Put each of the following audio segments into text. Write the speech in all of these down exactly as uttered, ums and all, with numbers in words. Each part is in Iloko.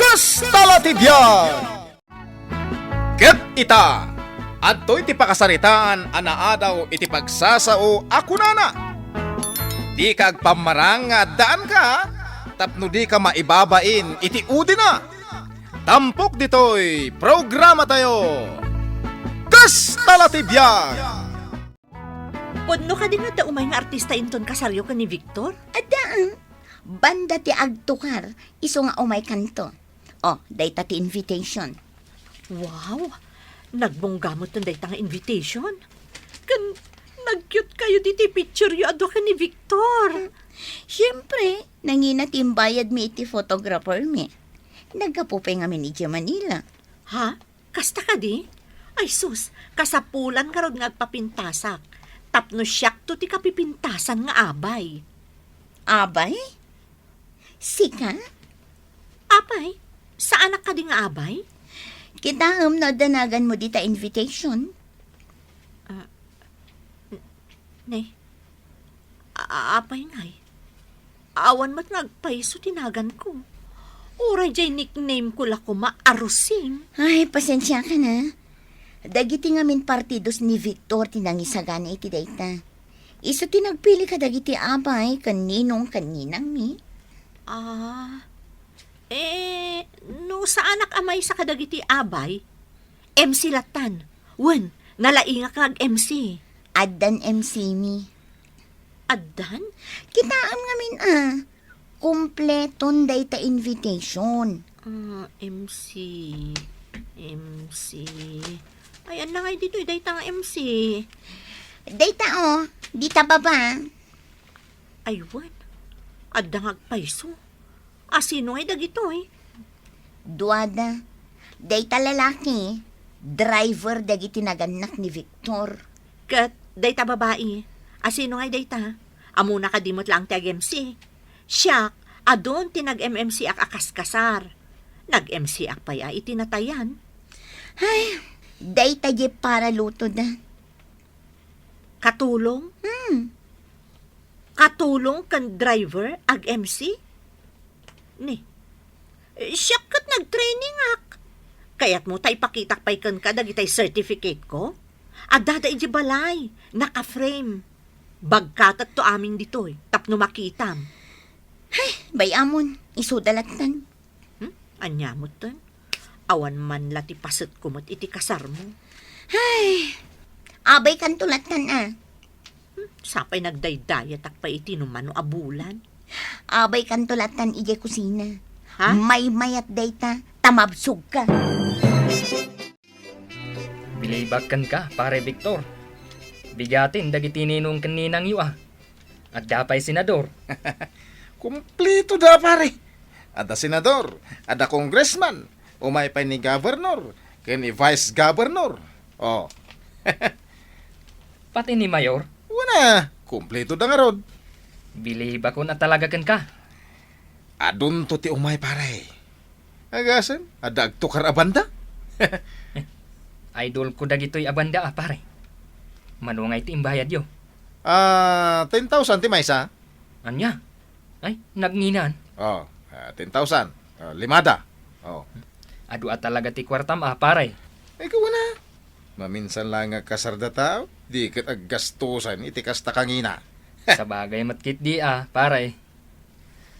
Kasta la ti biag! Ket ita, adtoy ti pakasaritaan a naadaw iti pagsasao a kunana, "Dika agpammarang nga addaanka, tapno dika maibabain iti udina." Tampok ditoy programatayo, Kasta la ti biag! Pudno kadi nga adda umay nga artista inton kasaryo ken ni Victor? Adda, ah. Banda ti agtukar, isu nga umaykanto. Oh, dayta ti invitation. Wow! Nagbongga metten dayta nga invitation. Ken nag-cute kayo ditoy picture yo a dua ken ni Victor. Siempre, nangina ti imbayad mi iti photographer mi. Naggapu pay ngamin idiay Manila. Ha? Kasta kadi? Ay sus, kasapulan ngarud nga agpapintasak. Tapno siakto ti kapipintasan nga abay. Abay? Sika? Apay, saanak kadi nga abay? Kitaem no adda naganmo dita invitation. Ah, n-, ne. A-, a-, apay ngay? Awan met nga agpayso ti naganko. Uray jay nickname ko la koma a Rosing. Ay, pasensiakan a. Dagiti ngamin partidos ni Victor ti nangisagana iti dayta. Isu ti nagpili kadagiti abay ken ninong ken ninangmi. Ah, eh, no saanak a maysa kadagiti abay, M C lattan. Wen, nalaingak nga ag-M C. Addan M C mi. Addan? Kitaem ngamin a. Kumpleton dayta invitation. Ah, M C. M C. Ay, anna ngay ditoy dayta nga M C? Dayta, oh. Dita baba. Ay, wen. Adda nga agpayso. Asino ngay dagitoy? Duada. Dayta lalaki, driver dagiti nagannak ni Victor. Ket dayta babai, asino ngay dayta? Ammona kadi met laeng ti ag-M C? Siak, adun ti nag-M M C ak a kaskasar. Nag-M C ak pay a iti natayan. Ay, dayta diay para lutoda. Katulong? Hmm. Katulong ken driver, ag-M C? Ni, siak ket nagtraining ak. Kayatmo ta ipakitak pay kenka dagitay certificate ko? Addada idiay balay, naka-frame. Bagkatekto amin ditoy, tapno makitam. Ay, bay-amon, isuda lattan. Hmm? Ania metten? Awan man la ti pasetko met iti kasarmo. Ay, abaykanto lattan a. Hmm? Sapay nagdaydayatak pay iti no mano a bulan. Abaykanto lattan idiay kusina. Ha? Maymayat dayta, ta mabsogka. Bilibak kenka, Pare Victor. Bigaten dagiti ninong ken ninangyo a. Adda pay senador. Kumpletoda, pare. Adda senador, adda congressman, umay pay ni governor, ken ni vice governor. Oh. Pati ni mayor? Wen a, kumpletoda ngarud. Bilibakon a talaga kenka. Adunto ti umay, pare. Agasem, adda agtukar a banda? Idolko dagitoy a banda a, pare. Mano ngay ti imbayadyo? Ah, ten thousand ti maysa. Ania? Ay, nagnginan. Oh, ah, ten thousand. Ah, limada. Oh. Adu a talaga ti kuartam a, pare. Ay, kawana. Maminsan la nga kasardataw, di ket aggastosan iti kasta kangina. Sabagay met ketdi a, pare.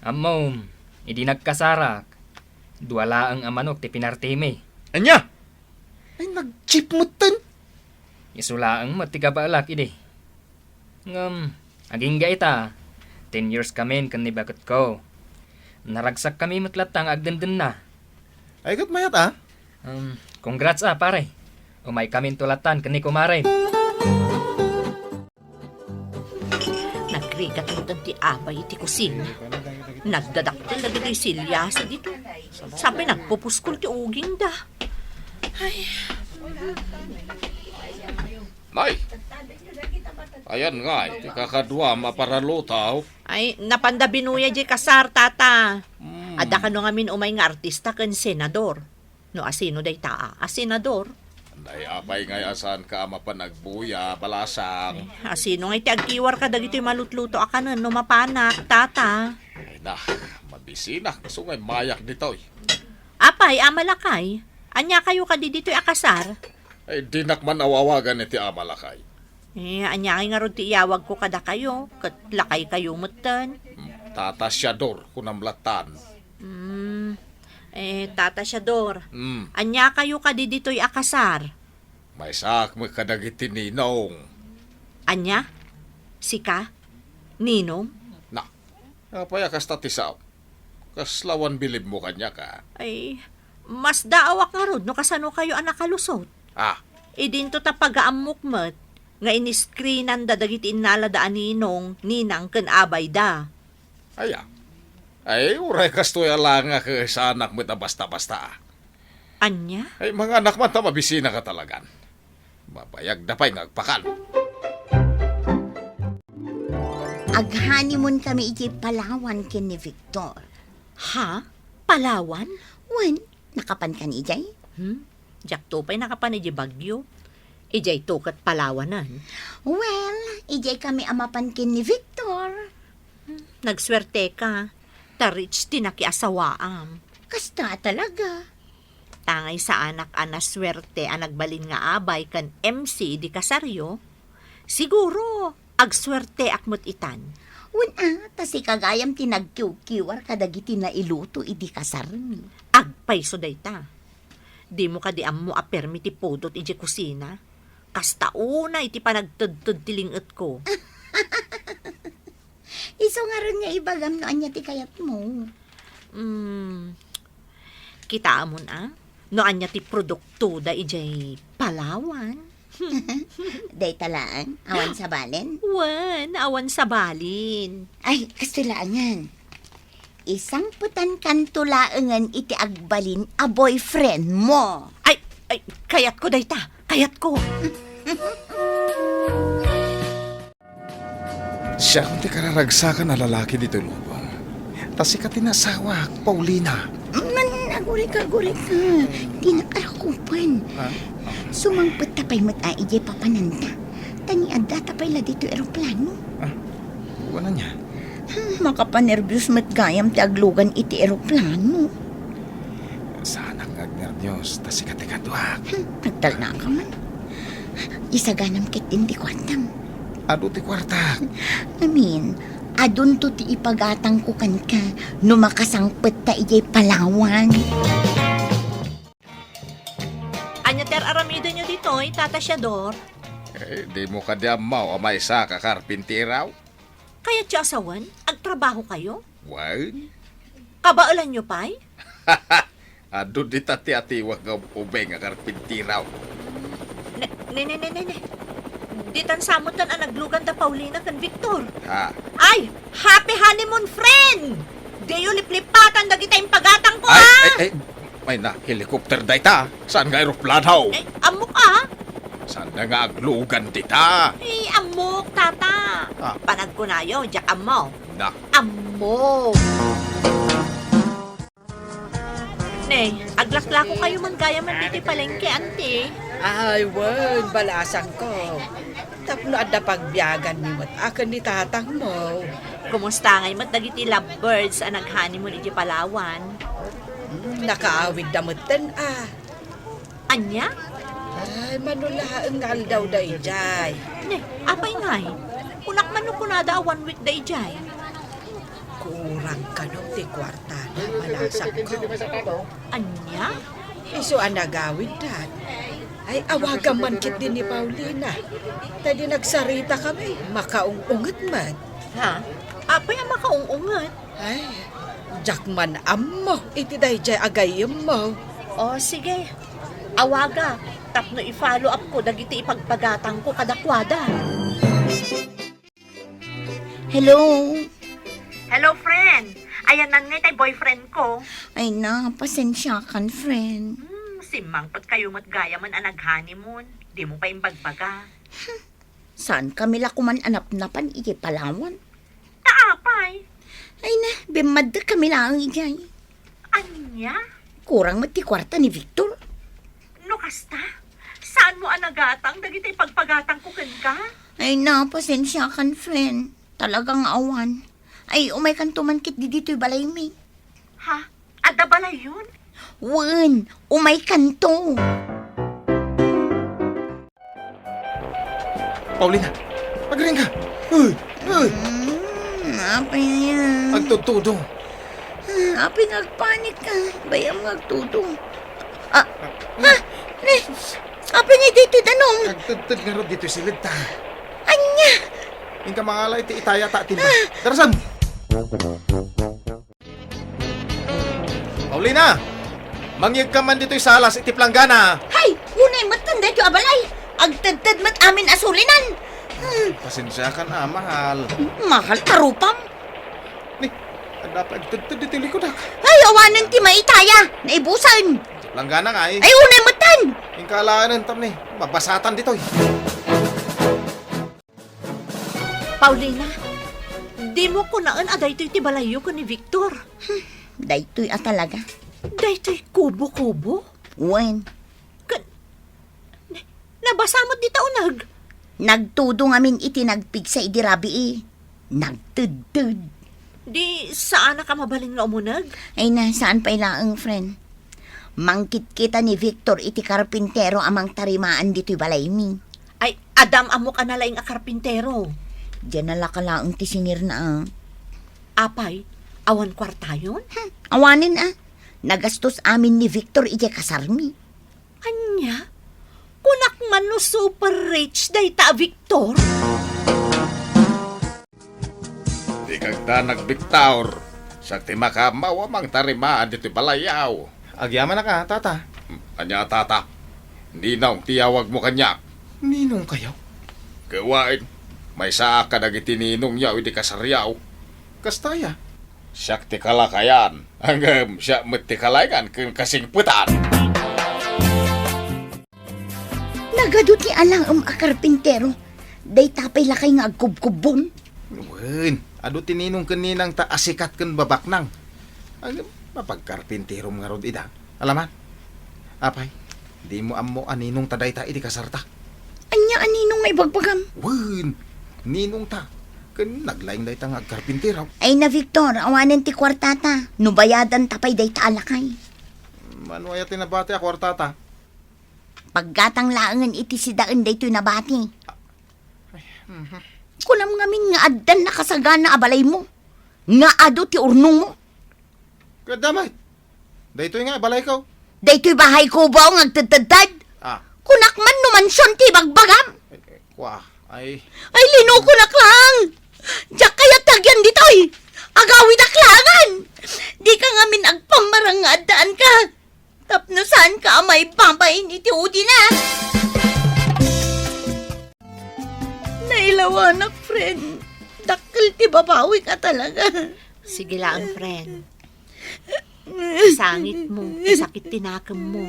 Ammom, idi nagkasarak, dua laeng a manok ti pinartimi. Ania? Ay, nag-cheap metten. Isu laeng met ti kabaelak idi. Ngem, agingga ita, ten years kamin ken ni baketko. Naragsakkami met latta nga agdendenna. Ay, ket mayat a. Um, congrats a, pare. Umaykaminto lattan ken ni kumare. Nagrigat metten ti abay iti kusina. Nagdadakkel dagiti silias dito. Sapay nagpupuskol ti ugingda. Ay. Nay, ayan nga iti kakaduam a paralutaw. Ay, napanda binuya diay kasar, tata. Hmm. Adda kano ngamin umay nga artista ken senador. No asino dayta a, a senador? Nay, apay ngay a saanka a mapan agbuya, balasang? Ay, asino ngay ti agkiwar kadagitoy malutluto a kanen no mapanak, tata? Ay na, mabisinak, isu ngay mayak ditoy. Apay, Ama Lakay, ania kayo kadi ditoy a kasar? Ay, dinak man awawagan iti Ama Lakay. Eh, ania ngay ngarud ti iyawagko kadakayo, ket lakaykayo metten? Hmm, Tata Siador, kunam lattan. Hmm, eh, Tata Siador, Hmm. ania kayo kadi ditoy a kasar? Maysaak met kadagiti ninong. Ania? Sika? Ninong? Na, apay a kasta ti sao? Kasla awan bilibmo kaniak a? Ay, masdaawak ngarud no kasano kayo a nakalusot. Ah. Idinto ta pagaammok met nga iniskrinanda dagiti innalada a ninong, ninang, ken abayda. Aya. Ay, uray kastoy a la nga ket saanak met a basta-basta. Ania? Ay, manganak man ta mabisinaka talagan. Mabayagda pay nga agpakan. Ag-honeymoon kami idiay Palawan ken ni Victor. Ha? Palawan? Wen, nakapan kan idiay? Hmm? Diakto pay nakapan idiay Baguio. Idiayto ket Palawanen. Well, idiay kami a mapan ken ni Victor. Hmm, nagsuerteka. Ta rich ti nakiasawaam. Kasta talaga. Tangay saanak a nasuerte a nagbalin nga abay ken M C idi kasaryo, siguro, agsuerteak met itan. Wen a, ta sika gayam ti nagkiwkiwar kadagiti nailuto idi kasarmi. Agpayso dayta. Dimo kadi ammo a permi ti pudot idiay kusina? Kasta unay ti panagtedted ti ling-etko. Isu ngarud nga ibagam no ania ti kayatmo. Hmm. Kitaamon a? No ania ti produktoda idiay Palawan? Dayta laeng, awan sabalen? Wen, awan sabalen. Ay, kastoy laengen. Isangpetankanto laengen iti agbalin a boyfriend mo. Ay, ay, kayatko dayta. Kayatko. Siak ti kararagsakan a lalaki ditoy lubong. Ta sika ti nasawak, Paulina. Man, agurika, agurika. Dinak arakupen. Ha? Sumangpet ta pay met a idiay papananta. Ta ni adda ta pay la ditoy eroplano. Ah, wen ania? Hmm, makapanerbios met gayam ti aglugan iti eroplano. Saanak nga agnerbios, ta sika ti kaduak. Hmm, nagtalnaka man. Isaganam ketdin ti kuartam. Adu ti kuartak. Amin, adunto ti ipagatangko kenka no makasangpet ta idiay Palawan. Ania ti ar-aramidenyo ditoy, Tata Siador? Eh, dimo kadi ammo a maysaak a karpintero? Kayatyo a sawen, agtrabahokayo? Wen. Kabaelanyo pay? Adu dita ti atiwak nga ubeng a karpintero. Ne, ne, ne, ne, ne, ne. Ditan sa metten a naglugan da Paulina ken Victor. Ha? Ay, happy honeymoon, friend! Diyo liplipatan dagita impagatangko, Ay, ah! ay, ay, Ay na, helicopter dayta. Saan nga eroplano? Eh, ammok a. Saan nga aglugan dita? Eh, ammok, tata. Ah. Panagkunayo, diak ammo. Na. Ammok. Ne, aglaklako kayo man gayam ditoy palengke, anti. Ay, wen, balasangko. Tapno adda pagbiaganmi met a ken ni tatangmo. Kumusta ngay met dagiti lovebirds a nag-honeymoon idiay Palawan? Hmm, nakaawidda metten a. Ania? Ay, mano laeng nga aldawda idiay. Ne, apay ngay? Kunak man no kunada a one week da idiay. Kurang kano ti kuartana, balasangko. Ania? Isu a nagawiddan. Ay, awagam man ketdi ni Paulina. Ta idi nagsaritami, makaung-unget met. Ha? Apay a makaung-unget? Ay, diak man ammo iti daydiay a gayyemmo. O, sige. Awaga, tapno i-follow up ko dagiti ipagpagatangko kadakuada. Hello? Hello, friend. Ayanna ngay tay boyfriend ko. Ay na, pasensiakan, friend. Hmm, simmangpet kayo met gayamen a nag-honeymoon. Dimo pay imbagbaga. Hmm, saan kami la koman a napnapan iti Palawan? Ta apay? Ay na, bimmaddek kami laeng idiay. Ania? Kurang met ti kuarta ni Victor. No kasta, saanmo a nagatang dagiti pagpagatangko kenka? Ay na, pasensiakan, friend. Talaga nga awan. Ay, umaykanto man ketdi ditoy balaymi. Ha? Adda balayon? Wen, umaykanto. Paulina, agriingka! Uy! Uy! Mm, apay nga yan? Agtudtudong. Ah, apay nga agpanik ka? Bay-am nga agtudong. Ah, ah, ne, apay nga ditoy danum? Agtudtud ngarud ditoy siled ta. Ania? Inka mangala iti itaya ta tinda. Ah. Darasam! Paulina! Mangyegka man ditoy salas iti planggana! Hay! Unay metten daytoy a balay! Agtedted met amin a sulinan! Hmm. Pasensiakan a, mahal. Mahal a rupam? Ni, adda pay agtedted ditoy likudak. Ay, awanen ti maitaya! Naibusen! Iti planggana nga, eh. Ay, unay metten! Inka alaenen, tapno mabasatan ditoy. Paulina, dimo kunaen a daytoy ti balayyo ken ni Victor. Hmm, daytoy a talaga. Daytoy kubo-kubo? Wen. Ken, nabasa met dita uneg? Nagtudong amin iti nagpigsa idi rabii. Nagtedted. Di, saanaka mabalin nga umuneg? Ay na, saan pay laeng, friend. Mangkitkita ni Victor iti karpintero a mangtarimaan ditoy balaymi. Ay, adda am-ammok a nalaing a karpintero. Diay nalaka laeng ti sinirna, a. Apay, awan kuartayon? Hmm, awanen, a. Nagastos amin ni Victor idiay kasarmi. Ania? Kunak man no super rich dayta a Victor? Dikagda nagbiktaur. Siak ti makaammo a mangtarimaan ditoy balayyo. Agyamanak, tata. Ania, tata? Ninong ti yawagmo kaniak. Ninongkayo? Ket wen, maysaak kadagiti ninongyo idi kasaryo. Kasta aya? Siak ti kalakayan, ngem siak met ti kalaengan ken kasingpetan. Nagadu ti alaem a karpintero, dayta pay lakay nga agkubkubbon. Wen, adu ti ninong ken ninangta a sikat ken babaknang. Ngem mapagkarpinterom ngarud ida. Alaman? Apay, dimo ammo a ninongta dayta idi kasarta? Ania a ninong nga ibagbagam? Wen, ninongta. Ken naglaing dayta nga agkarpintero. Ay na, Victor, awanen ti kuartata. No bayadanta pay dayta a lakay. Mano aya ti nabati a kuartata? Paggatang laengen iti sidaen daytoy nabati. Ay, mhm. Kunam ngamin nga addan nakasagana a balaymo, nga adu ti urnongmo. Ket adda met. Daytoy nga balayko. Daytoy bahay kubo nga agtedtedted. Ah. Kunak man no mansion ti ibagbagam. Eh, eh, kwa, ay. Ay, linukonak lang. Diak kayat ti agyan ditoy. Agawidak laengen. Dika ngamin agpammarang nga addaanka. Tapno saanka a maibabain iti udina. Nailawanak, friend. Dakkel ti babawik a talaga. Sige laeng, friend. Sangitmo, sakit ti nakemmo.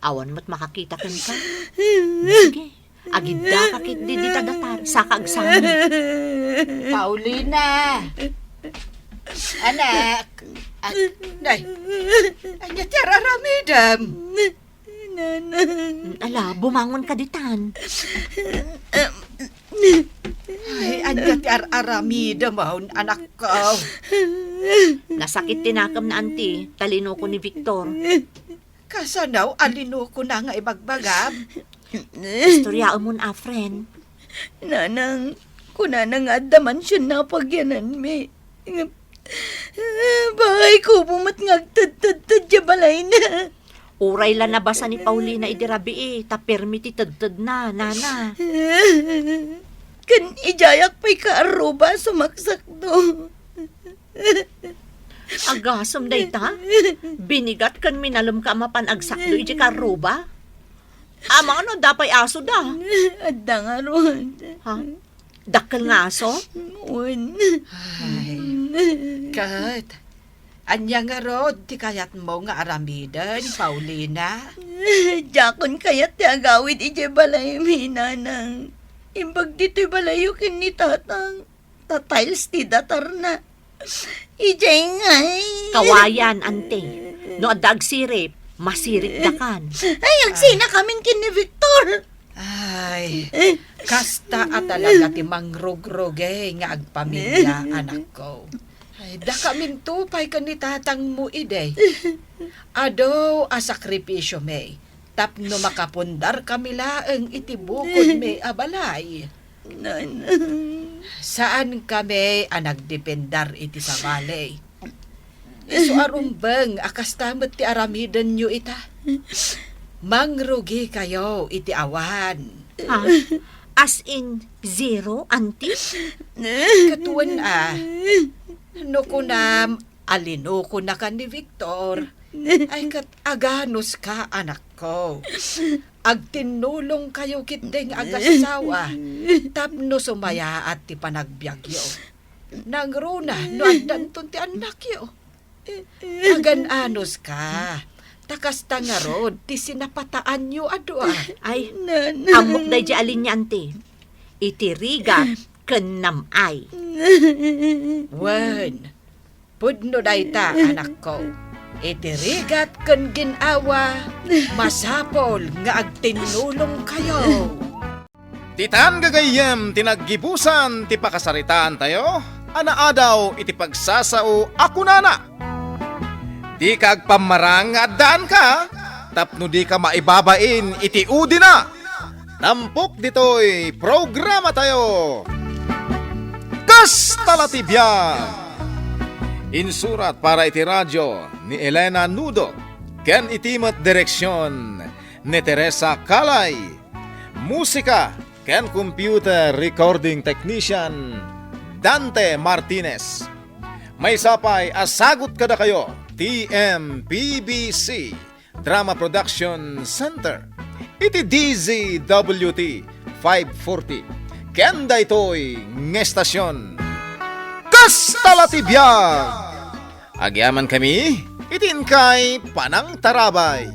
Awan met makakita kenka. Sige, agiddaka ketdi dita datar, saka agsangit. Paulina! Anak! Ah, nay! Ania ti ar-aramidem? Nanang. Ala, bumangon ka ditan. Ay, ania ti ar-aramidem, anakko? Nasakit ti nakem na, anti, ta linuko ni Victor. Kasano a linukona nga ibagbagam? Istoryaemon a, friend. Nanang, kunana nga adda mansionna a pagyananmi. Bahay kubo met nga agtedtedted diay balayna. Uray la nabasa ni Paulina idi rabii, ta permi ti tedtedna, nana. Ken idiayak pay kaarruba a sumaksakdo. Agasem dayta? Binigat ken minalemka a mapan agsakdo idiay kaarruba? Amangan no adda pay asoda? Adda ngarud. Ha? Dakkel nga aso? Wen. Ay, ket, ania ngarud ti kayatmo nga aramiden, Paulina? Diakon kayat ti agawid idiay balaymi, nanang. Imbag ditoy balayyo ken ni tatang. Ta tiles ti datarna. Idiay ngay. Kawayan, ante. No adda agsirip, masiripdakan. Ay, agsinakamin ken ni Victor. Ay, kasta a talaga ti mangrugrugi nga agpamilia, anakko. Dakaminto pay ken ni tatangmo idi. Adu a sakripisiomi tapno makapundarkami laeng iti bukodmi a balay. Nana. Saankami a nagdependar iti sabali. Isu a rumbeng a kasta met ti aramidenyo ita. Mangrugikayo iti awan. Ha? As in, zero, auntie? Ket wen a, no kunam a linukonaka ni Victor, ay ket aganuska, anakko. Agtinnulongkayo ketdi nga agassawa tapno sumayaat ti panagbiagyo. Nangruna no addanton ti annakyo. Agan-anuska, ta kasta ngarud ti sinapataanyo a dua. Ay, Nana. Ammok daydi a linya, auntie. Iti rigat ken nam-ay. Wen, pudno dayta, anakko. Iti rigat ken gin-awa, masapul nga agtinnulongkayo. Ditan gagayyem ti naggibusan ti pakasaritaantayo a naadaw iti pagsasao a kunana, "Dika agpammarang nga addaanka, tapno dika maibabain iti udina." Tampok ditoy programatayo, Kasta la ti Biag. Insurat para iti radio ni Elena Nudo, ken iti met direksion ni Teresa Calay. Musika ken computer recording technician, Dante Martinez. Maysa pay a sagut kadakayo, T M P B C Drama Production Center, iti D Z W T five forty. Ken daytoy nga estasion, Kasta la ti Biag. Agyamankami iti inkay panangtarabay.